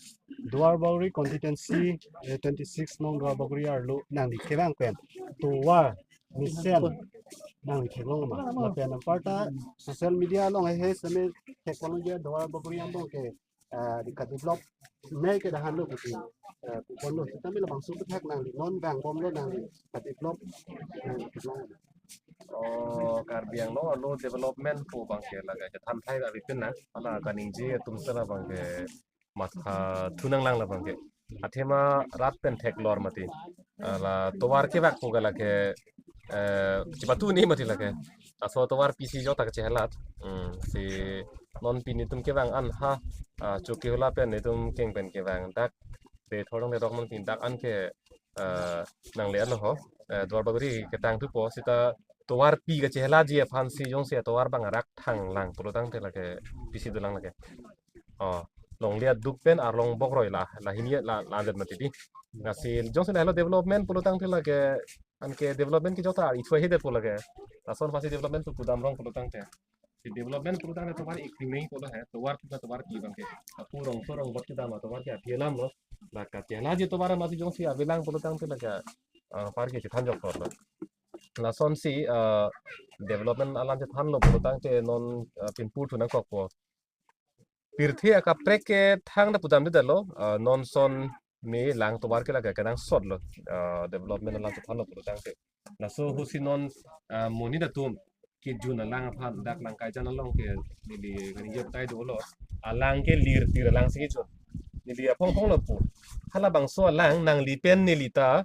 Duarbagori constituency, eh, twenty six nong Duarbagori arlo nangli kevang pen tovar mesen nangli theklong ma. Lapen anparta social media along he seme theklong dia Duarbagori angbong ke, eh, di ka-develop nai ke dahan lo kuti, eh, pupon lo. Sitame labangso aputhak nangli non vangbomlo, nangli ka-develop nangli theklong ma. Oh, Karbi Anglong arlo development pu abangke lake chethan thai avepin na, hala kaningje atum sera abangke matha thunang lang labangke. Athema rat pen theklor mati. Hala tovar kevak pu ke lake, eh, chipatu ni mati lake. Laso tovar pisi jota kachehelat. Hmm, si non pini netum kevang an ha, ah, Chokihola pen netum keng pen kevang dak. Pe thorong de dok man pin dak an ke, eh, nangli anlo ho, eh, Duarbagori ketang thupo seta tovar pi kachehelaji aphansi jongsi tovar abang rak thang lang pulo tangte lake pisi dolang lake. Oh, longle aduk pen arlong bokroi la, la hini la, la andet mati di. Lasi jongsi lahelo development pulo tangte lake, anke development ke jota ithua hedet pu lake. Lason aphansi development pu pudam rong pulo tangte. Si development pulo tangte tovar ik ting neng pulo he, tovar pi, tovar pi abangke. Apu rongso rongbot kedam atovar ke aphi alam lo. La kachehelaji tovar mati jongsi avelang pulo tangte lake, ah, anpar ke chethan joklo. Lasonsi, ah, development alam chethanlo pulo tangte non, ah, pinpur thu nangkokpo. Pirthe akaprek ke thangta pudamdedetlo, ah, non son me lang tovar ke lake kenangsotlo, ah, development alam chethanlo pulo tangte. Laso ahutsi non, ah, monit atum kejun alang aphan dak Langkaijan along ke neli kaningje tai dolo. Alang ke lirtir alangsi kejun. Neli aphong phonglo pu. Halabangso alang nangli pen neli ta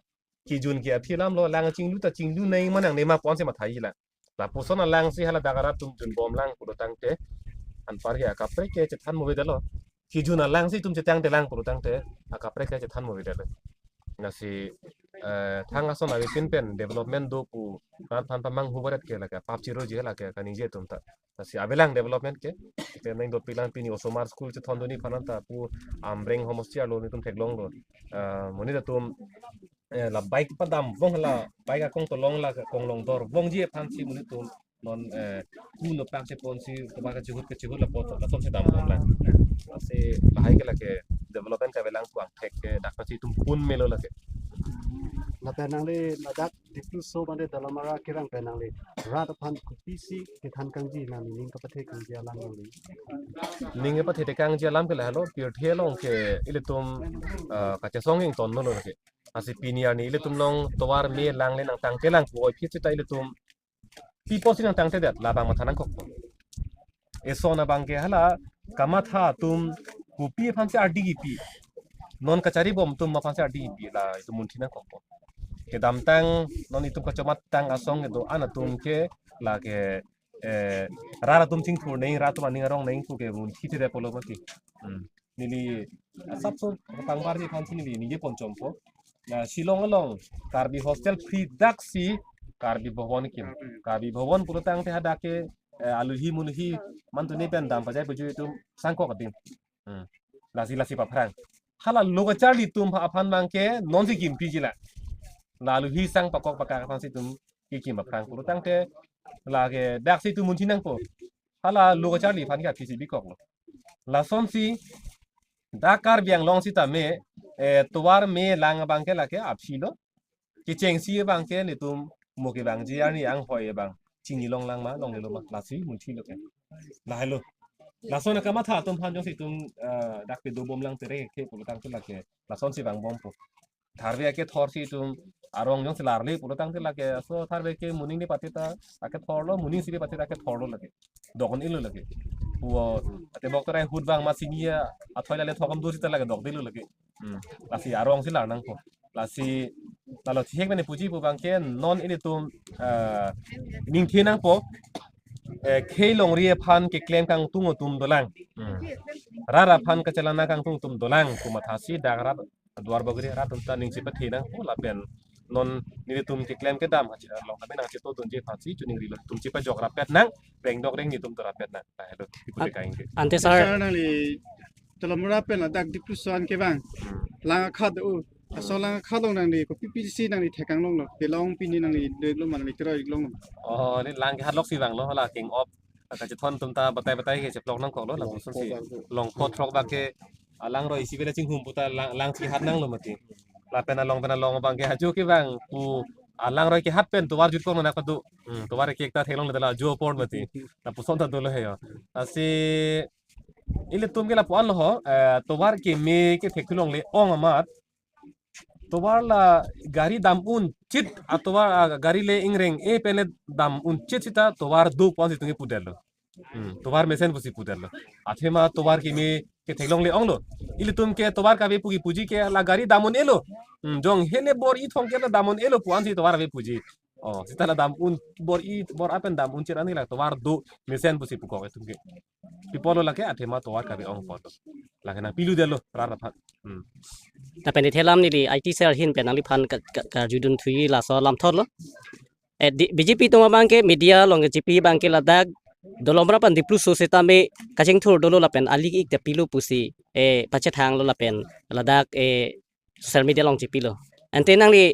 kejun ke aphi alam lo, lang chinglu ta chinglu nai ma nangne ma ponsi matha-i la. Lapuson alangsi hala dak arat atum junbom lang pulo tangte, anpar ke akaprek ke chethan mo avedetlo. Kejun alangsi itum chetangtelang pulo tangte, akaprek ke chethan mo avedetlo. Lasi, eh, thang ason avepin pen development do pu rat aphan pamanghu barat ke lake pap chiroji lake kaningje atum ta. Lasi avelang development ke, te nang dopiklang pini osomar school chethondunji aphan ta pu Amreng homosti arlo netum theklonglo. Eh, monit atum, eh, la bike padam vong la bike akong tolong la kong long dor vongji aphansi monit atum non, eh, ku no pak cheponsi tovar kachihut kachihut lapu latum si dambom lang. Lasi lahai ke lake development ke avelang pu angthek ke dak si itum pun melo lake. Lapen nangli ladak Dipluso bande Dolamara kevang pen nangli rat aphan kopisi kethan kangji, nangli ning kapathe kangji alam nangli. Ning kapathe kangji alam ke lahelo, pirthe along ke ilitum, ah, kachesong ingtonlo lake. Lasi pini arni ilitum along tovar me lang le nangtangtelang pu oi phit seta ilitum pi apotsi nangtangtedet labang matha nangkokpo. Eson abangke hala kamatha atum kopi aphansi ardi kipi, non kacharibom atum aphansi ardi kipi, la itum munthi nangkokpo. Kedamtang non itum kachomat tang asong kedo-an atum ke lake, eh, rat atum chingthur neng, rat atum aning arong neng pu ke munthi thedetpo lo mati. Hmm. Neli asapso pangbarji aphansi neli ningje ponchompo. Na Shillong along Karbi hostel free daksi Karbi Bhawan kim. Karbi Bhawan pulo tangte hadak ke, eh, aluhi munhi mantune pen dam pajai pajui atum sangkok adim. Hmm. Lasi lasi paphrang. Hala lo kacharli atum aphan abangke nonsi kimpiji la. La aluhi sang pakok pakak aphansi itum kikim paphrang pulo tangte lake daksi itum munthi nangpo. Hala lo kacharli aphan ke aphisi bikoklo. Lasonsi dak Karbi Anglong sitame, eh, tovar me lang abangke lake aphilo. Kechengsi abangke netum mo kevangji arni anghoi abang chinilong lang ma, longlelo ma, lasi munthilo ke. Lahelo. Lason akamatha atum aphan jongsi itum, eh, dak pedobom lang tere ke pulo tangte lake lasonsi vangbompo. Tharve akethorsi itum arong jongsi larle pulo tangte lake, aso tharve ke moning de pati ta akethorlo, moning si de pati ta akethorlo lake. Dokon ilo lake. Puo ate bok torai hut vang ma sini ya athoi lale thokam do sita lake dokdelo lake. Hmm. Lasi arongsi lar nangpo. Lasi lalo chihek mene puji pu abangke non ilitum, eh, ningthe nangpo. Eh, khei longri aphan keklem kangtung atum dolang. Hmm. Rat aphan kachelana kangtung atum dolang pu mathasi dak rat Duarbagori rat atum ta ning chepathe nangpo lapen non nelitum keklem kedam hachi along kami nangchetodunji aphansi chuning rilo, itum chepajok rapet nang, rengdok rengni atum do rapet nang. Lahelo, ipu de kaingke. Ante sir. Sir, nangli Dolamara pen ladak Dipluso an kevang. Lang akhat do. Laso alang akha along nangli kopi pisi nangli thekang longlo, kelong pini nangli dolo ma nangli kira longlo? Oh, ne lang ke hatlok si vanglo, la king op. Kachethon atum ta batai batai ke cheplok nangkoklo, lapuson si. Longkot throk bak ke alangroi isi bela chinghum puta lang, lang si hat nanglo mati. Lapen along pen along abang ke ajo ke bang pu alangroi ke hat pen tovar jutkok nang padu. Hmm, tovar ke ekta theklongle ta la ajo apor mati. Lapuson ta dolo he yo. Lasi ilitum ke lapu-an lo ho, eh, tovar keme ke thekthulongle ong amat. Tovar la gari dam un chit, atovar, ah, gari le ingreng-e pen le dam un chit sita tovar do pu-an si itum ke pudetlo. Hmm, tovar mesen pusi pudetlo. Athema tovar keme ke theklongle onglo. Ilitum ke tovar kave pu kepuji ke la gari dam un-elo. Hmm, jong hele bor-i thomkep la dam un-elo pu-an si tovar ave puji. Oh, sita la dam un bor-i bor-a pen dam un chit an la tovar do mesen pusi pukok itum ke. Pi apotlo lake, athema tovar kave ong apotlo. Lake nangpiludetlo rat aphan. Hmm. Lapen ithelam neli I T cell ahin pen nangliphan ka, ka, karjudun thuji laso alam thotlo. Eh, di, B J P atum abang ke media along G P abang ke ladak Dolamara pen Dipluso setame kachingthur dolo lapen ali ik te pilo pusi, eh, pachethanglo lapen ladak, eh, social media along chepilo. Ante nangli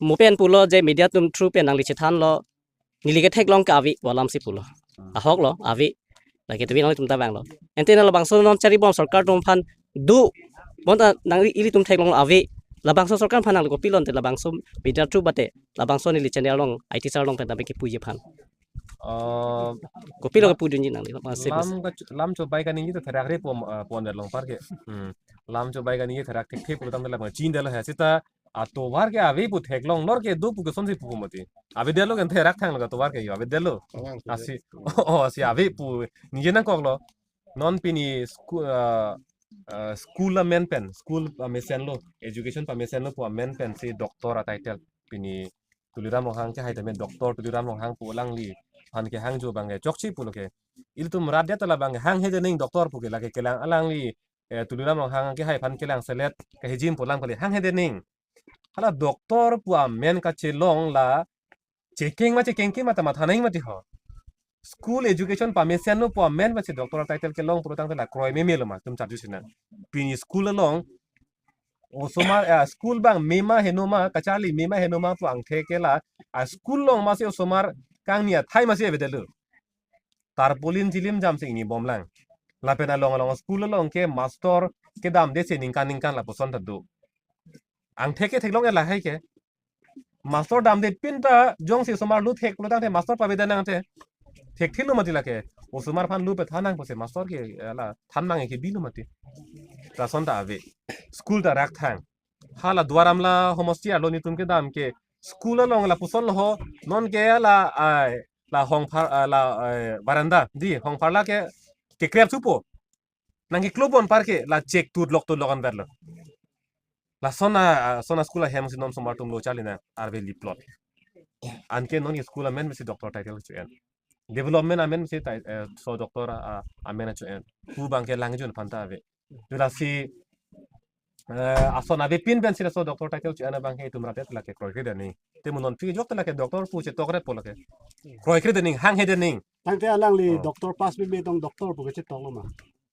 mo pen pulo je media atum through pen nangli chethanlo, neli ke theklong ke ave pu alam si pulo. Hmm. Ahoklo, ave. Lake tumi nanglitum ta vanglo. Ante na labangso non charibom sorkar atum aphan do, bonta nangli ilitum theklong ave. Labangso sorkar aphan nangli kopilo ante labangso media through bate, labangso neli channel along I T cell along pen tame kepuji aphan. Oh, kopilo kepudunji nangli, masih, lam masih. Kachu-, lam chobai kaningje ta therak re pom, ah, pon dalong par ke. Hmm. Lam chobai kaningje therak thekthe pulotangte lam chin dalo he sita atovar ke ave pu theklong nor ke do pu kosonsi pu mati. Avedetlo kan therak thanglo ka tovar ke yo avedetlo. Angang si. Asi, oh, oh, asi ave pu ningje nangkoklo. Non pini sku-, ah, ah, school amen pen, school, ah, mesenlo, education pamesenlo pu amen pensi doctor a title pini Tuliram Ronghang ke hai tame Doctor Tuliram Ronghang pu alangliphan kehangjo abang ke chokche pulo ke. Ilitum rat det ta labang hanghedening doctor pu ke lake kelang alangli, eh, Tuliram Ronghang ke hai aphan kelang selet kahijim pu alam kali hanghedening. Hala doctor pu amen kachelong la chekeng ma chekengke ma ta matha nang mati ho. School education pamesenlo pu amen pensi doctor title kelong pulotangte la kroi memelo ma itum charju sinang. Pini school along osomar, eh, school abang mema henoma, kacharli mema henoma pu angthek ke la, a school along masi osomar kangni athai masi avedetlo. Tarpaulin chilim jamsi ingni bomlang. Lapen along along school along ke master kedamde si ningkan ningkan lapuson ta do. Angthek ke theklong lahai ke. Master damde pin ta jongsi osomar lu thek pulotangte master paveda nangte. Thekthelo mati lake. Osomar aphan lu pethan nang pusi master ke, eh, la than mang ke bilo mati. Lason ta ave. School ta rak thang. Hala Duar Amla homosti arlo netum kedam ke school along lapuson lo ho, non ke la, ai, la hongphar, ah, la, ai, veranda, di, hongphar la ke, kekrep thupo. Nang keklo bon par ke, la chek tut lok tut lok anverlo. Lason a, ah, son a school ahem si non osomar atum lo charli nang, arve liplot. Anke non ke school amen si doctor title cho-en. Development amen si tai-, eh, so doctor a, a, amen cho-en. Pu abang ke lang jun phanta ave. Jula si, eh, ason ave pin pensi laso doctor title cho-en abang ke itum rat det lake kroikre dening. Te mo non pi jok te lake doctor pu chetok ret po lake. Kroikre dening, hanghe dening. Tangte alangli, oh, doctor pass bi me tong doctor pu kechetoklo ma?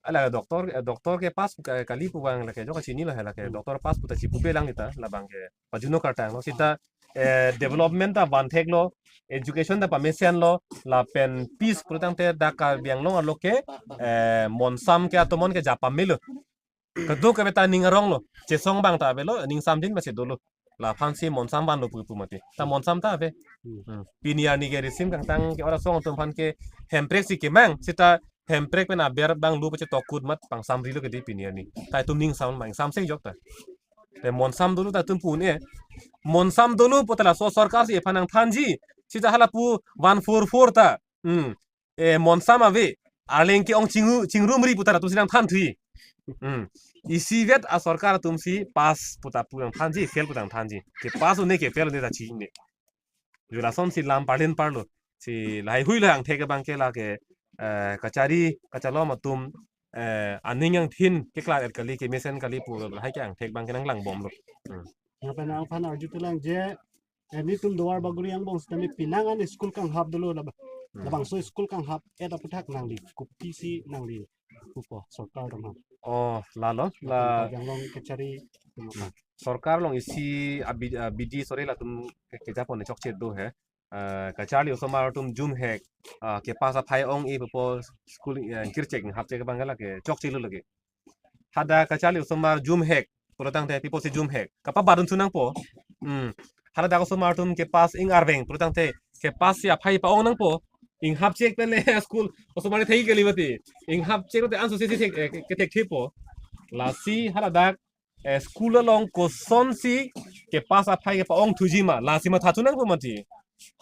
Ala doctor, eh, doctor ke pass ka-, kali pu abang lake jok chinilo he lake. Hmm. Doctor pass pu ta chipupe lang nita, labang ke pajuno kartanglo. Sita, eh, development ta vantheklo, education ta pamesenlo, lapen peace pulotangte dak Karbi Anglong arlo ke, eh, monsam ke atomon ke japamelo. Kadokave ta ning aronglo, chesong abang ta avelo, ning samdin masi dolo. Laphansi monsam vanlo pu pu mati. Ta monsam ta ave. Hmm. Hmm. Pini arni ke risim kangtang ke ora song atum aphan ke hemprek si kemang, sita hemprek pen aber abang lu pachetok kut mat pangsamrilo ke di pini arni. Ta itum ning sam mang samseng jok ta. Te monsam dolo ta itum pu un-e. Monsam dolo pu ta laso sorkar si ephan nangthanji. Sita hala pu one four four ta. Hmm. Eh, monsam ave. Arleng ke-ong chingru, chingrumri pu ta latum si nangthan thuji. Hmm. Isivet a sorkar atum si pass pu ta pu nangthanji, fail pu ta nangthanji. Ke pass un-e ke fail un-e ta chinine. Jula son si lam parlin parlo. Si lahai hui lo angthek abang ke lake, eh, kachari, kachalom atum, eh, aning angthin keklar et kali kemesen kali pu lahai ke angthek abang ke nanglangbomlo. Hmm. Lapen nangphan arjuthelang je, eh, netum Duar Bagori angbong sitame pinang an school kanghap dolo laba. Hmm. Labangso school kanghap et aputhak nangli kopisi nangli pupo sorkar atum aphan. Oh, lalo, la. Lapen Karbi Anglong kachari atum aphan. sorkar along isi abi-, abidi sore latum ke-, kejapon chokche do he. Ah, kacharli osomar atum jumhek, ah, kepass aphai ong-e pupo school, eh, ingkirchek, inghapchek abang ke lake chokchelo lake. Hadak kacharli osomar jumhek pulotangte pi apotsi jumhek? Kapabadun su nangpo. Hmm. Hadak osomar atum kepass ing-arveng pulotangte kepass si aphai pa-ong nangpo. Inghapchek pen le school osomar thei kali mati. Inghapchek te anso si si thek, eh, ke-, kethekthepo. Lasi hadak, eh, school along kosonsi kepass aphai kepa-ong thuji ma, lasi matha thu nangpo mati.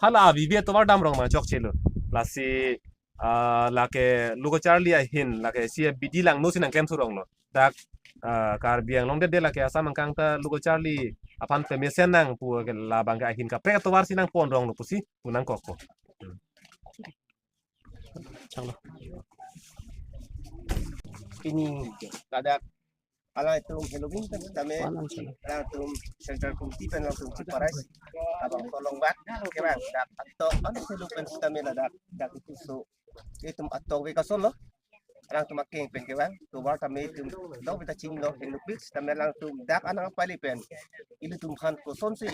Hala abibi atovar damrong ma chokchelo. Lasi, ah, lake lo kacharli ahin lake isi abidi langno si nangklem surong lo. Dak, ah, Karbi Anglong det de lake Assam angkang ta lo kacharli aphan pemesen nang pu ke labang ke ahin kaprek atovar si nangpon rong lo pusi pu nangkokpo. Changlo. Pini ladak alanglitum heloving pen sitame, alanglitum Central Committee pen alangtum chiparai abang solong bak kevang dak atok an helo pen sitame ladak dak itu so itum atok ve kason lo. Alangtum akeng pen kevang tovar tame itum dok beta ching lo henupik sitame alangtum dak anang pali pen ilitum aphan kosonsi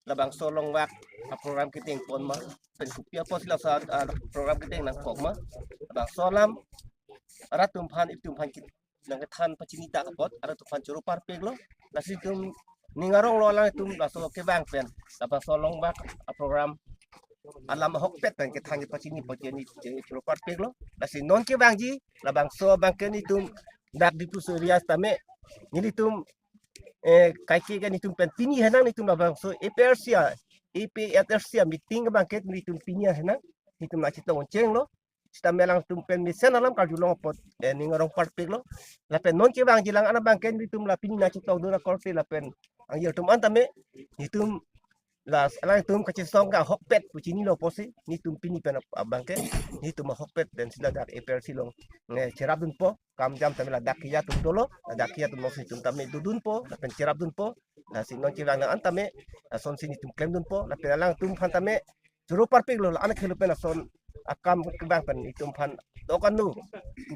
labangso along bak a-program keteng pon ma, pen kopi apotsi laso a, a, program keteng nangkok ma, labangso alam arat atum aphan itum aphan kit nangkethan pachini ta apot arat atum aphan choro parpiklo. Lasi itum ning arong lo alangtum laso kevang pen labangso along bak a-program alam ahokpet pen kethan pachini pachini choro parpiklo. Lasi non kevangji labangso abang ke nitum dak Diphu area tame nelitum, eh, kaike ke nitum pen pini henang nitum labangso A P H L C a, A P H L C a meeting abang ke nitum pini henang nitum nangchetong chenglo. Sitame alangtum pen mesen alam karjulong apot, eh, ning arong parpiklo. Lapen non kevangji lang an abang ke nitum la pini nangchetongdun akorte lapen angjir atum an tame nitum la alangtum kachesong ke ahokpet pu chinilo pusi nitum pini pen ap-, abang ke nitum ahokpet pen si ladak A P H L C along nge cherapdunpo, kam jam tame ladak kiya atum dolo, ladak kiya atum alongsi nitum tame dodunpo lapen cherapdunpo. Lasi non kevang lang an tame lasonsi nitum klemdunpo lapen alangtum aphan tame choro parpiklo, la anak helo pen lason akam kevang pen itum aphan dokan nu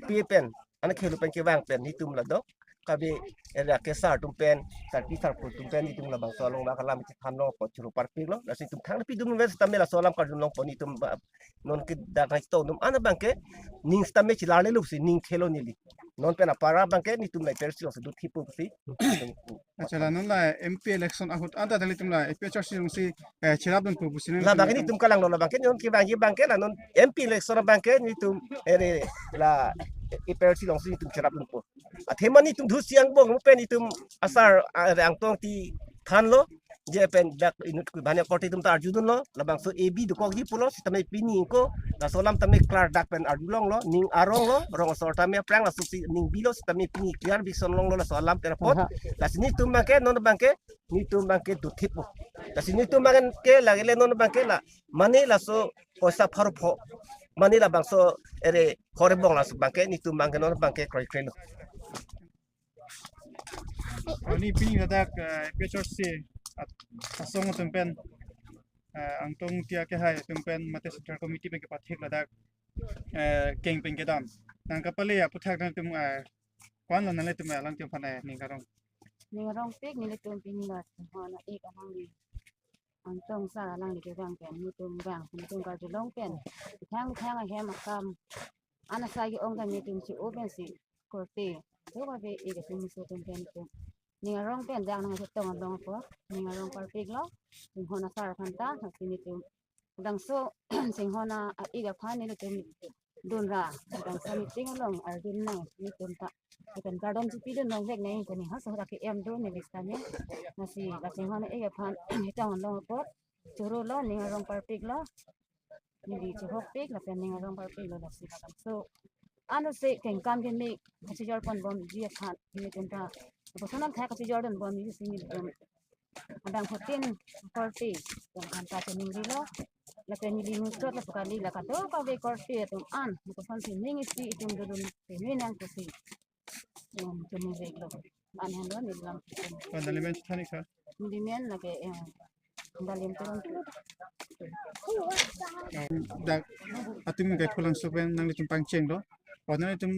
pi pen anak helo pen kevang pen nitum la dok kabe area kesar atum pen, sarpi sarpo atum pen nitum labangso along bak alam chethanlo apot choro parpiklo. Lasi itum thang pidun ves tame laso alam karjulongpo nitum ba, non ke dak nangchetongdun an abang ke ning sitame chelarle lupsi ning thelo neli. Non pen apara abang ke nitum la A P H L C alongsi dothipo pusi. Accha, la non la M P election ahut anta dali itum la A P H L C alongsi, eh, cherapdunpo pusi non labang ke nitum kalanglo, labang ke non kevangji abang ke la non M P election abang ke nitum ere la A P H L C alongsi nitum cherapdunpo. Athema nitum dhusi angbong pen itum asar, ah, ere angtong ti thanlo. Je pen dak inut ku bhani akorte atum ta arjudunlo, labangso A B dokokji pulo, sitame pini ingko laso alam tame klardak pen arjulonglo, ning aronglo, rong asor tame aphrang lasosi ning bilo, sitame pini clear vision longlo laso alam pen apot. Aha. Lasi nitum abang ke, non abang ke, nitum abang ke dothipo. Lasi nitum abang ke lagile non abang ke la, mane laso poisa pharo pho, mane labangso ere hore bong laso abang ke, nitum abang ke non abang ke kroikre lo. Oni pini ladak, eh, A P H L C at-, asong atum pen, eh, angtong tiya kehai atum pen mate Central Committee pen kepathek ladak, eh, keng pen kedam. Nangkapale aputhak nangtum, eh, ko-an lo nanglitum, eh, alangtum aphan, eh, ning arong. Ning arongpik nelitum pini la, ho na ik alangli. Angtong sar alangli kevang pen nitum vang, nitum karjulong pen. Thang thang ahem akam. Ana sai ke-ong ta nitum si o pensi korte. Do ba be ik atum si atum pen itum. Ning arong pen dak nangchetong along apot. Ning arong parpiklo. Singhon asar aphan ta, lasi nitum. Dangso Singhon a-ik aphan nelitum dunra. Dangso meeting along arjun nang nitum ta. Itum kardom chipidun nangvek nang kani ha sohra ke em do neli sitame. Lasi la Singhon a-ik aphan chetong along apot. Chorolo, ning arong parpiklo. Neli chehokpik lapen ning arong parpiklo lasi labangso. Ano se kengkam keme kachejor ponbomji aphan nitum ta. Koson an thak kachejordun bomji si nitum. Abang fourteen korte, yang anta cheningrilo. Lapen neli nusot lapu kali la kadokave korte atum an, kosonsi ning isi itum dodun peme nang pusi. Yang cheningri lo. An henlo neli lam. Ko-an dali men thanik ha? Neli men lake, eh, Dalim Teron. Dak atum ke Kholangso pen nanglitum pangchenglo. Ko-an nanglitum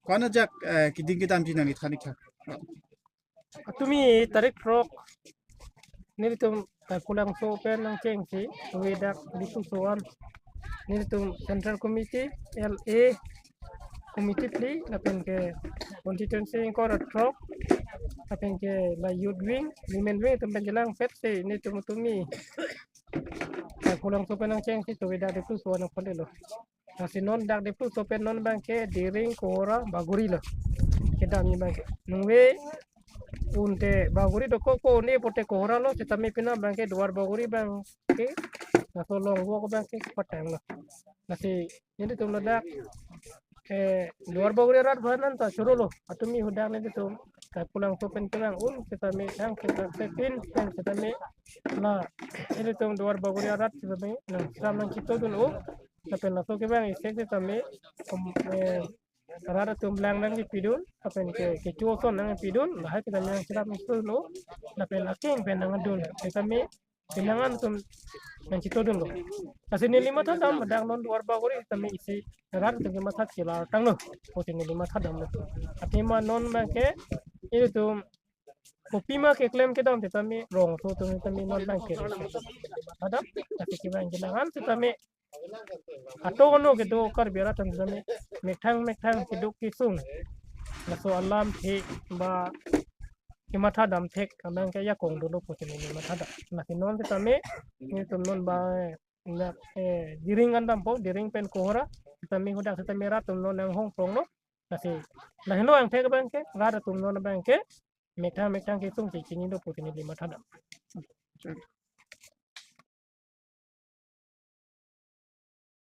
ko-an ajak, eh, keding kedamji nangli thanik ha? Atumi tarik throk nelitum Kaiphulangso pen nangchengsi, tuve dak Diphu so-an, nelitum Central Committee, L A Committee phli, lapen ke constituency ingkoi ra throk, lapen ke la youth wing, women wing atum pen chelangpetsi nelitum atumi Kaiphulangso pen nangchengsi, tuve dak Diphu so-an nangphan-elo. Lasi non dak Diphu so pen non abangke Diring, Kohora, Bagori lo kedamji abangke. Ningve unte Bagori dokok ko, un-e pote Kohora lo, sitame pini abangke Duar Bagori abangke, laso Longvok abangke patang lo. Lasi nelitum ladak, eh, Duar Bagori arat aphan anta choro lo. Atumi hadak nelitum Kaiphulangso pen kevang un sitame, thang sitame, pin pen sitame, la nelitum Duar Bagori arat sitame nangchram nangchitodun-o. Lapen laso kevang isi sitame, um, eh, rat atum lang nangkipidun, lapen ke, kecho ason nangpidun, lahai sitame nangchram nangchitodun-o, lapen akeng pen nangdun sitame, pinangan atum nangchitodun lo. Lasi neli mathadam, dak non Duar Bagori tame isi rat atum kematha chelar tanglo pusi neli mathadam lo. Athema non abangke, ilitum kopima keklem kedam sitame, rongso atum sitame non abangke mathadam, lasi kevang kelangan sitame, ato-ano kedo Karbi arat atum sitame, methang methang keduk kesung, laso alamthe ba kemathadam thek abangke ajakong dolo pusi neli mathadam. Lasi non sitame, nelitum non ba, na, eh, Diring an dampo, Diring pen Kohora sitame, hadak sitame rat atum non nanghong prong lo. Lasi, lahelo angthek abangke, rat atum non abangke methang methang kesungsi chinilo pusi neli mathadam.